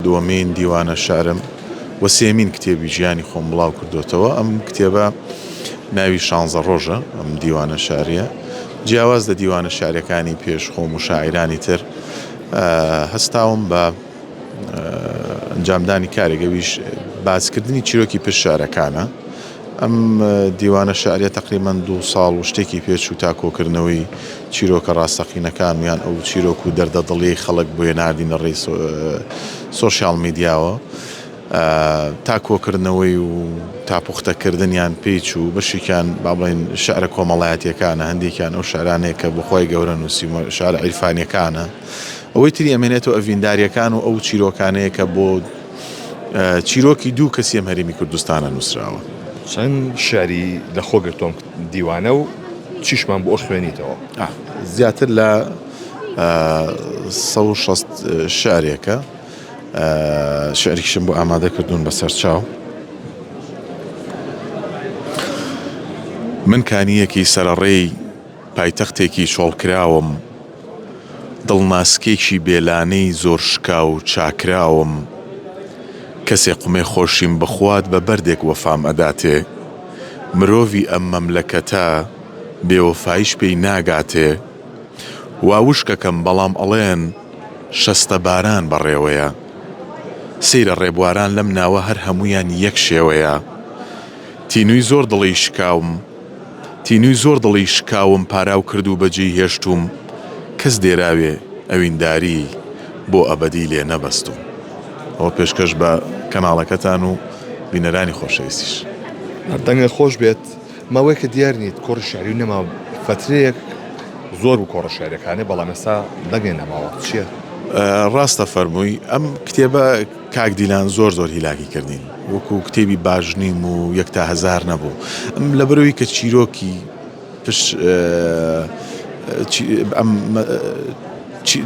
دووەمین دیوانە شعرم و سێمین کتێبی ژیانی خۆم بڵاو کردوێتەوە. ئەم کتێبە ناوی شانزە ڕۆژە. ئەم دیوانە شعریە جیاواز لە دیوانە شعرەکانی پێش خۆم و شاعیرانی تر، هەستاوم بە ئەنجامدانی کارێک، ئەویش باسکردنی چیرۆکی پشت شعرەکانە. ئەم دیوانە شعریە تەقریبەن 2 ساڵ و شتێکی پێچوو تا کۆکردنەوەی چیرۆکە ڕاستەقینەکان و یان ئەو چیرۆک و دەردە دڵیەی خەڵک بۆیە ناردین لە ڕێی سۆشیال میدیاوە تا کۆکردنەوەی و تا پوختەکردنیان پێی چوو. بەشێکیان با بڵێین شعرە کۆمەڵایەتیەکانە، هەندێکیان ئەو شعرانەیە کە بۆ خوای گەورە نووسیومە، شعرە عیرفانیەکانە. ئەوەی تری ئەمێنێتەوە ئەڤینداریەکان و ئەو چیرۆکانەیە کە بۆ چیرۆکی دوو کەسی ئەم هەرێمی کوردستانە نووسراوە. چەند شعری لە خۆ گرتووە ئەم دیوانە و چیشمان بۆ ئەخوێنیتەوە؟ زیاتر لە 160 شعرێکە، شعرێکیشم بۆ ئامادە کردوون بە سەرچاو. من کانییەکی سەرەڕێی پایتەختێکی چۆڵکراوم، دڵ ناسکێکی بێ لانەی زۆر شکاو و چاکراوم، کەسێ قومێ خۆشیم بخوات بە بەردێک وەفام ئەداتێ، مرۆڤی ئەم مەملەکەتە بێوەفایش پێی ناگاتێ، وا وشکەکەم بەڵام ئەڵێن شەستە باران بەڕێوەیە، سەیرە ڕێبواران لەم ناوە هەر هەموویان یەک شێوەیە، تینووی زۆر دڵی شکاوم. تینووی زۆر دڵی شکاوم پاراو کرد و بەجێی هێشتووم، کەس دێراوێ ئەوینداریی بۆ ئەبەدی لێ نەبەستووم. ئەوە پێشکەش بە کەناڵەکەتان و بینەرانی خۆشەویستیش. دەنگت خۆش بێت. ماوەیەکە دیار نیت کۆڕی شیعری و نەما فەترەیەک زۆر بوو کۆڕە شیعریەکانێ بەڵام ئێستا دەنگێ نەماوە چیە؟ ڕاستە فەرمووی ئەم کتێبە کاک دیلان زۆر زۆر هیلاکی کردین وەکو کتێبی باش نیم و یەک تا هەزار نەبوو ئەم لەبەرەوەی کە چیرۆکی پش ئەم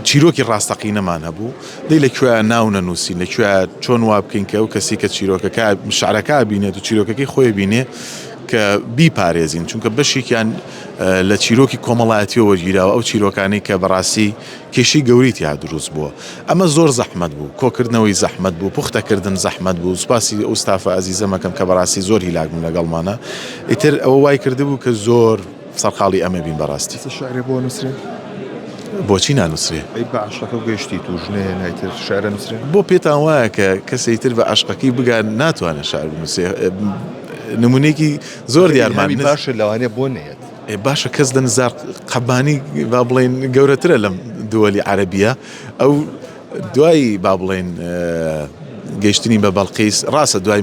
چیرۆکی ڕاستەقینەمان هەبوو دەی لە کوێ ناو نەنووسین لە کوێ چۆن وا بکەین کە ئەو کەسی کە چیرۆکەکە شعرەکە بینێت و چیرۆکەکەی خۆی بینێ کە بیپارێزین چونکە بەشێکیان لە چیرۆکی کۆمەڵایەتیەوە وەرگیراوە ئەو چیرۆکانەی کە بەڕاستی کێشەی گەورەی تیا دروست بووە. ئەمە زۆر زەحمەت بوو، کۆکردنەوەی زەحمەت بوو، پوختەکردن زەحمەت بوو، سوپاسی ئەو ستافە ئەزیزەم ئەکەم کە بەڕاستی زۆر هیلاک بوون لەگەڵمانا. ئیتر ئەوە وای کردبوو کە زۆر سەرقاڵی ئەمە بین بەڕاستی. ئێستا شیعرێ بۆ ئەنووسرێ؟ بۆچی نانووسرێ؟ ئەی بە عەشقەکەو گەیشتیت و ژنێ هێنای تر شیعر ئەنووسرێ؟ بۆ پێتان وایە کە کەسێ تر بە عەشقەکەی بگا ناتوانێ شیعر بنووسێ؟ نموونەیەکی زۆر دیارمان. ئیلهامی باشە لەوانەیە بۆ نەیەت. ئێ باشە کەس لە نزار قەبانی با بڵێین گەورەترە لەم دووەلی عەرەبیە ئەو دوای با بڵێین گەیشتنی بە بەڵقیس ڕاستە دوای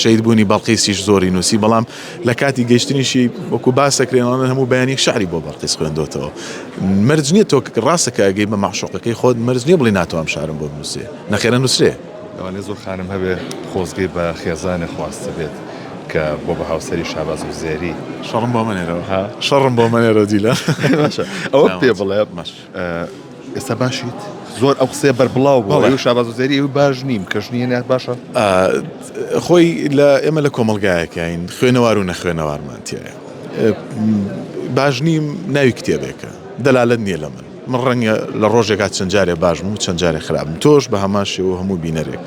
شەید بوونی بەڵقیسیش زۆری نووسی بەڵام لە کاتی گەیشتنیشی وەکو باسەکرێنەوە هەموو بەیانی شعری بۆ بەڵقیس خوێندۆتەوە مەرج نییە تۆ ڕاستە کە ئەگەی بە مەعشوقەکەی خۆت مەرج نییە بڵێ ناتوانم شعرم بۆ بنووسێ نەخێرە نووسرێ. لەوانەیە زۆر خانم هەبێ خۆزگەی بە خێزانێ خواستبێت کە بۆ بە هاوسەری شاباز عوزێری. شەڕم بۆ مەنێرەوە ها شەڕم بۆ مەنێرەوە دیلان. باشە ئەوە پێ بڵێ باش ئێستا باشیت؟ زۆر ئەو قسەیە بەربڵاو بووە ئەو شاباز عوزێری ئەوی باش نیم کە ژنی هێنات باشە؟ خۆی لە ئێمە لە کۆمەڵگایەکین خوێنەوار و نەخوێنەوارمان تیایە باش نیم ناوی کتێبێکە دەلالەت نییە لە من. من ڕەنگە لە ڕۆژێکا چەند جارێ باش بم و چەند جارێ خراپ بم تۆش بە هەمان شێوە و هەموو بینەرێک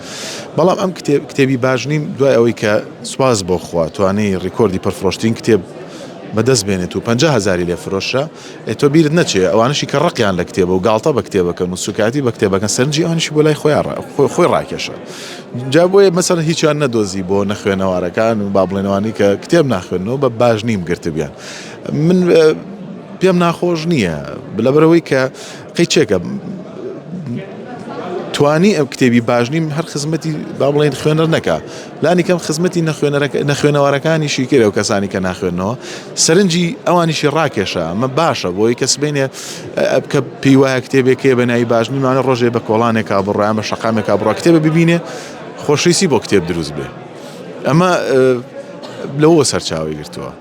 بەڵام ئەم کتێب کتێبی باش نیم دوای ئەوەی کە سوپاس بۆ خوا توانی ڕیکۆردی پڕفرۆشترین کتێب بەدەست بێنێت و 50 هەزاری لێ فرۆشرا ئێ تۆ بیرت نەچێ ئەوانەشی کە ڕقیان لە کتێبە و گاڵتە بە کتێبەکەن و سوکایەتی بە کتێبەکەن سەرنجی ئەوانیشی بۆ لای خۆیان خۆی ڕاکێشا جا بۆیە مەسەلەن هیچیان نەدۆزی بۆ نەخوێنەوارەکان و با بڵێن ئەوانەی کە کتێب ناخوێننەوە بە باش نیم گرتبیان من پێم ناخۆش نییە لەبەرەوەی کە قەیچێکە توانی ئەم کتێبی باش نیم هەر خزمەتی با بڵێن خوێنەر نەکا لانی کەم خزمەتی نەخوێنەوارەکانیشی کرد و کەسانی کە ناخوێنەوە سەرنجی ئەوانیشی ڕاکێشا ئەمە باشە بۆی کە سبینێ کە پێی وایە کتێبێکەیە بە ناوی باش نیمانە ڕۆژێ بە کۆڵانێکا بڕایان بە شەقامێکا بڕا کتێبە ببینێ خۆشەویستی بۆ کتێب دروست بێ ئەمە لەوە سەرچاوی گرتووە.